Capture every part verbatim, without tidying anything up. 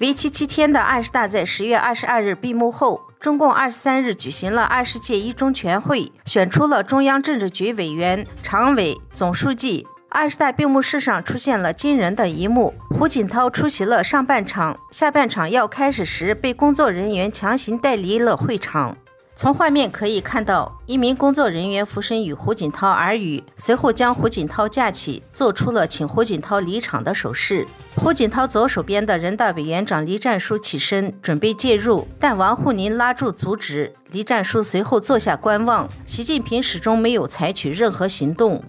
为期七天的二十大在十月二十二日闭幕后，中共二十三日举行了二十届一中全会，选出了中央政治局委员、常委、总书记。二十大闭幕式上出现了惊人的一幕，胡锦涛出席了上半场，下半场要开始时被工作人员强行带离了会场。从画面可以看到，一名工作人员俯身与胡锦涛耳语，随后将胡锦涛架起，做出了请胡锦涛离场的手势。胡锦涛左手边的人大委员长栗战书起身准备介入，但王沪宁拉住阻止。栗战书随后坐下观望，习近平始终没有采取任何行动。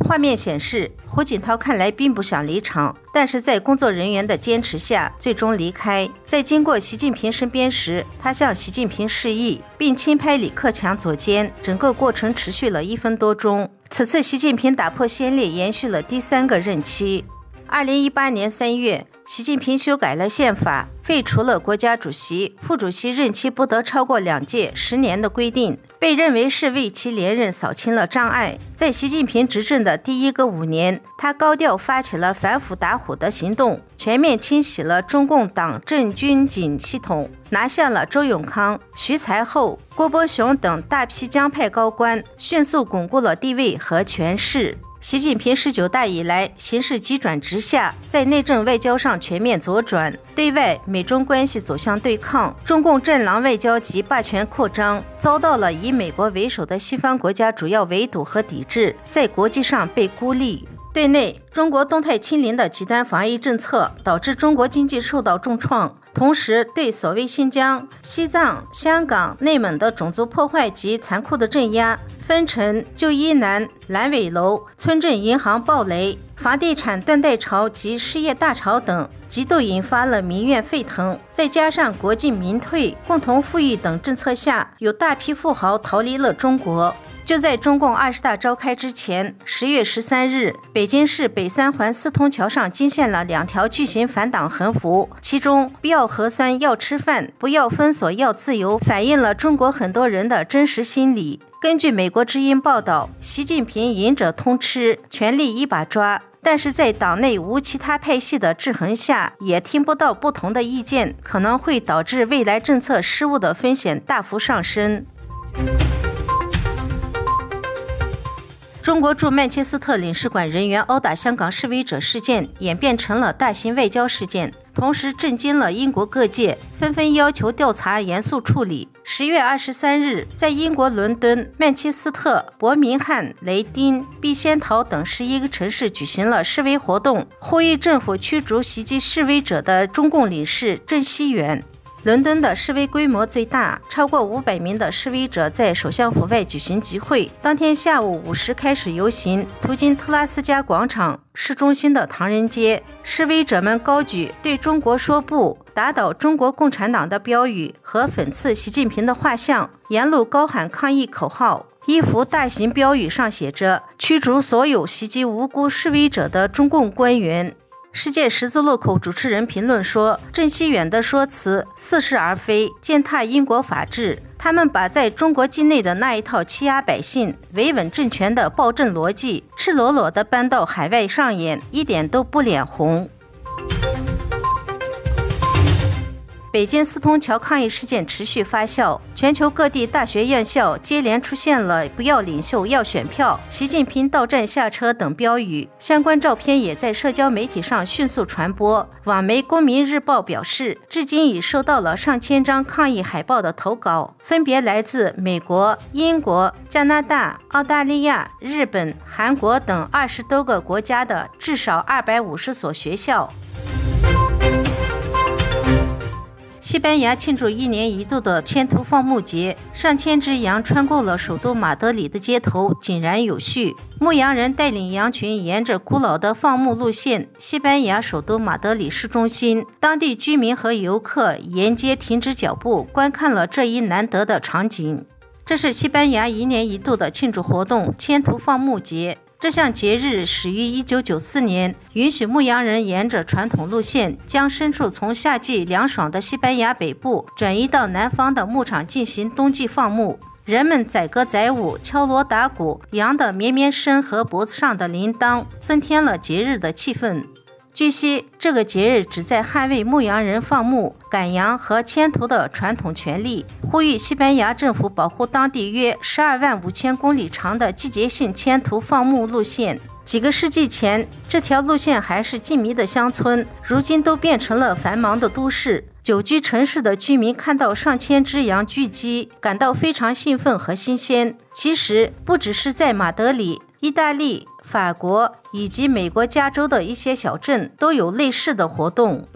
画面显示，胡锦涛看来并不想离场，但是在工作人员的坚持下，最终离开。在经过习近平身边时，他向习近平示意，并轻拍李克强左肩。整个过程持续了一分多钟。此次习近平打破先例，延续了第三个任期。二零一八年三月，习近平修改了宪法，废除了国家主席、副主席任期不得超过两届、十年的规定，被认为是为其连任扫清了障碍。在习近平执政的第一个五年，他高调发起了反腐打腐的行动，全面清洗了中共党政军警系统，拿下了周永康、徐才厚、郭伯雄等大批江派高官，迅速巩固了地位和权势。习近平十九大以来，形势急转直下，在内政外交上全面左转，对外美中关系走向对抗，中共战狼外交及霸权扩张，遭到了以美国为首的西方国家主要围堵和抵制，在国际上被孤立。对内，中国动态清零的极端防疫政策导致中国经济受到重创，同时对所谓新疆、西藏、香港、内蒙的种族破坏及残酷的镇压、封城、旧衣难、烂尾楼、村镇银行暴雷、房地产断代潮及失业大潮等，极度引发了民怨沸腾。再加上国进民退、共同富裕等政策下，有大批富豪逃离了中国。就在中共二十大召开之前，十月十三日，北京市北三环四通桥上惊现了两条巨型反党横幅，其中“不要核酸，要吃饭；不要封锁，要自由”，反映了中国很多人的真实心理。根据美国之音报道，习近平“赢者通吃，权力一把抓”，但是在党内无其他派系的制衡下，也听不到不同的意见，可能会导致未来政策失误的风险大幅上升。中国驻曼彻斯特领事馆人员殴打香港示威者事件演变成了大型外交事件，同时震惊了英国各界，纷纷要求调查严肃处理。十月二十三日，在英国伦敦、曼彻斯特、伯明翰、雷丁、毕仙桃等十一个城市举行了示威活动，呼吁政府驱逐袭击示威者的中共领事郑希远。伦敦的示威规模最大，超过五百名的示威者在首相府外举行集会。当天下午五时开始游行，途经特拉斯加广场、市中心的唐人街。示威者们高举“对中国说不”“打倒中国共产党”的标语和讽刺习近平的画像，沿路高喊抗议口号。一幅大型标语上写着“驱逐所有袭击无辜示威者的中共官员”。世界十字路口主持人评论说，郑希远的说辞似是而非，践踏英国法治。他们把在中国境内的那一套欺压百姓、维稳政权的暴政逻辑，赤裸裸地搬到海外上演，一点都不脸红。北京四通桥抗议事件持续发酵，全球各地大学院校接连出现了“不要领袖，要选票”“习近平到站下车”等标语，相关照片也在社交媒体上迅速传播。网媒《公民日报》表示，至今已收到了上千张抗议海报的投稿，分别来自美国、英国、加拿大、澳大利亚、日本、韩国等二十多个国家的至少二百五十所学校。西班牙庆祝一年一度的千图放牧节，上千只羊穿过了首都马德里的街头，井然有序。牧羊人带领羊群沿着古老的放牧路线，西班牙首都马德里市中心。当地居民和游客沿街停止脚步，观看了这一难得的场景。这是西班牙一年一度的庆祝活动——千图放牧节。这项节日始于一九九四年，允许牧羊人沿着传统路线，将牲畜从夏季凉爽的西班牙北部转移到南方的牧场进行冬季放牧。人们载歌载舞、敲锣打鼓，羊的绵绵声和脖子上的铃铛增添了节日的气氛。据悉，这个节日旨在捍卫牧羊人放牧、赶羊和牵头的传统权利，呼吁西班牙政府保护当地约十二万五千公里长的季节性牵头放牧路线。几个世纪前，这条路线还是静谧的乡村，如今都变成了繁忙的都市。久居城市的居民看到上千只羊聚集，感到非常兴奋和新鲜。其实，不只是在马德里，意大利、法国以及美国加州的一些小镇都有类似的活动。